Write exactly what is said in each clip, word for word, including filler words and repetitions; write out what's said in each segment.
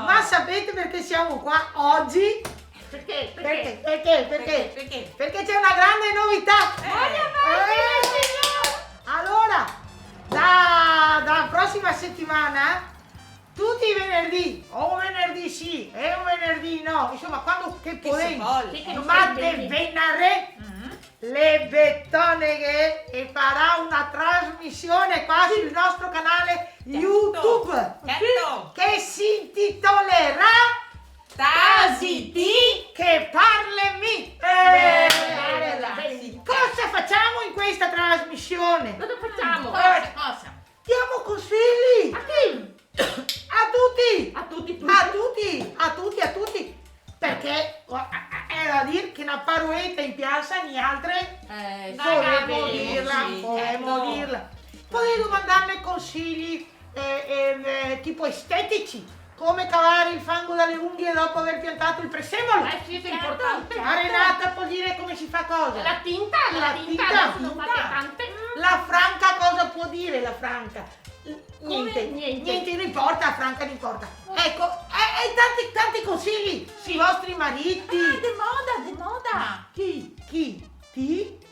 Ma sapete perché siamo qua oggi? Perché? Perché? Perché? Perché? Perché? Perché? Perché c'è una grande novità. Eh. Voglio fare il signore! Allora, da, da prossima settimana, tuti i venerdì, o un venerdì sì e un venerdì no, insomma, quando che podemo, ma de venerdì, le Betoneghe e farà una trasmissione qua sul nostro canale YouTube che si intitolerà Tasi ti che parle mi. Eh, bella, bella. Cosa facciamo in questa trasmissione? Cosa facciamo? Cosa? Cosa? Diamo consigli! A chi? A tuti! A tuti, tuti. A tuti, a tuti, a tuti. Perché, eh, xe da dir che na paroleta in piasa, nialtre, eh, podemo dirla, sì, podemo dirla. Podete domandarne consigli, eh, eh, eh, tipo estetici, come cavare il fango dalle unghie dopo aver piantato il presemola. Eh sì, xe inportante. A Renata pol dire come se fa cosa. La tinta, la tinta, adeso ne fate tante. La Franca cosa pol dire, la Franca? Niente, niente, niente, no inporta, Franca, no inporta. Eco, e, e tanti, tanti consigli sui vostri mariti. Ah, de moda, de moda. Chi? Chi? Ti?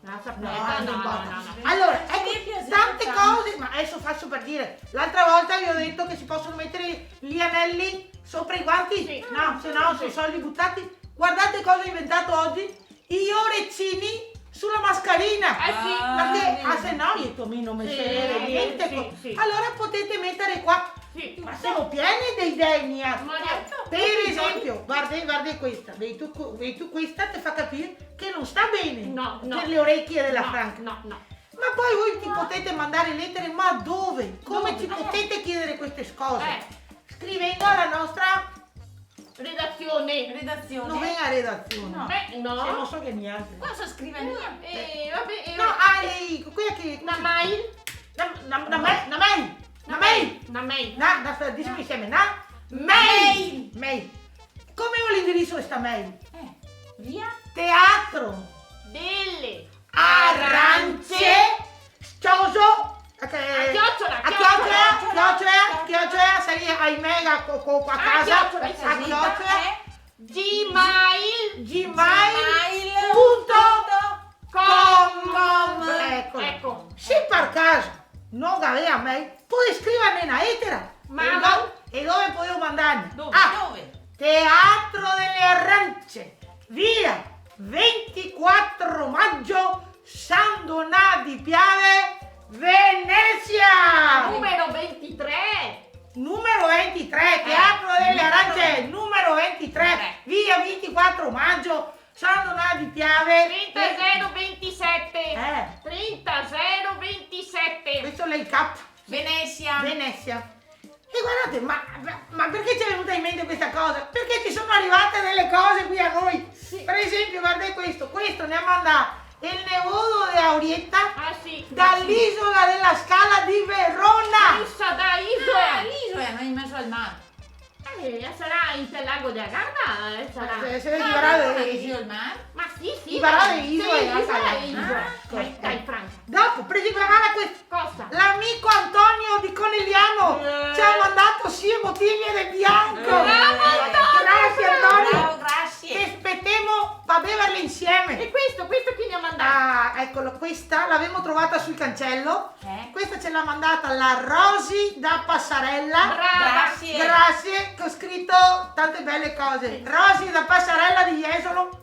No, no, no, no, no. Alora, eco, tante cose, ma adeso faso par dire. L'altra volta vi go dito che se poso meter i aneli sora i guanti? Sì. No, se no son soldi butati. Guardate cosa ho inventato oggi. I orecini sula mascarina. Eh sì. Parché, ah, se no, mi, mi no me se vede niente. Sì, sì. Alora podete meter qua. Sì. Ma semo pieni de idee, mia. Ma certo. Par esempio, varda, varda questa. Vedi ti, vedi ti, questa te fa capir che no sta ben. No, no. Par le oreche dela Franca. No, no. Ma po voi ti podete mandar letere, ma dove? Come? Dove? Ci podete chieder ste cose? Eh. Scrivendo ala nostra Redazione. Redazione? No xe a redazione. No. Eh, no. Semo solo che nialtri. Qua se scrive niente. Eh, vabè, eh, no, ah, lei, quela che... Na mail. Na, na, na mail, na mail. Na mail. Na mail. Na, na, dixemo insieme, na mail. Mail. Mail. Come xe l'indiriso de sta mail? Eh, via. Teatro. Dele. Arance, schioso, eh, a chiocciola, a chiocciola, chiocciola, chiocciola, chiocciola, sai, ai mega co, co, qua a casa, a chiocciola, eh, gmail, gmail punto com. Eco. Eco. Se par caso no gavè a mail, podè scrivarne na letera. Ma e do-, e dove podemo mandarne? Dove? Ah, dove? Teatro dele Arance, via ventiquatro Maggio, San Donà di Piave, Venezia! Numero ventitré! Numero ventitré, eh, Teatro dele Arance, numero ventitré, via ventiquatro Maggio, San Donà di Piave. Trenta zero ventisete. Eh. Trenta zero ventisete. Questo l'è el cap. Venezia. Venezia. E guardate, ma, ma, ma perché ci è venuta in mente questa cosa? Perché ci sono arrivate delle cose qui a noi. Sì. Per esempio, guarda questo, questo ne ha mandato il nevodo di Aurietta, ah, sì, dall'Isola della Scala di Verona. Pensa, da isola. Ah, l'isola, ma in mezzo al mare. Eh, sarà inte el lago dela Garda, eh, sarà. Eh, se, se, no, no, no, in mezzo al mare. Ma sì, sì, i varà le isole, sì, isole, isole. Ah, dai, dai, Franca. Dopo, par esempio, varda questo. Cosa? L'amico Antonio di Conegliano ci ha mandato sie botiglie de bianco. Bravo, Antonio! Grazie, Antonio. Bravo, grazie. Te spetemo par beverle insieme. E questo, questo chi ne ha mandato? Ah, eccolo, questa l'avemo trovata sul cancello. Eh? Questa ce l'ha mandata la Rosi da Passarella. Brava. Grazie. Grazie, che ho scritto tante belle cose. Sì. Rosi da Passarella di Jesolo.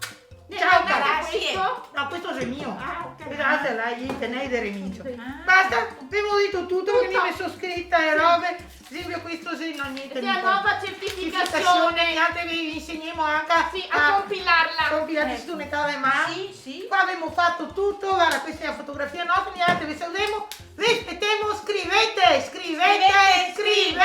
Ciao, cara. Grazie. No, questo xe mio. Ah, ok. Scusate, la, i tenei de Remigio. Ah. Basta, gavemo dito tuto, parché mi me so scrita e robe. Ad esempio questo xe, no, gnente, la nuova certificazione. Certificazione, nialtre ve insegnemo anca a, sì, a compilarla. Compilate, eh, sto Natale, ma sì, sì. Qua gavemo fato tuto, varda, questa xe la fotografia nostra, nialtre ve saludemo, ve spetemo, scrivete, scrivete, scrivete.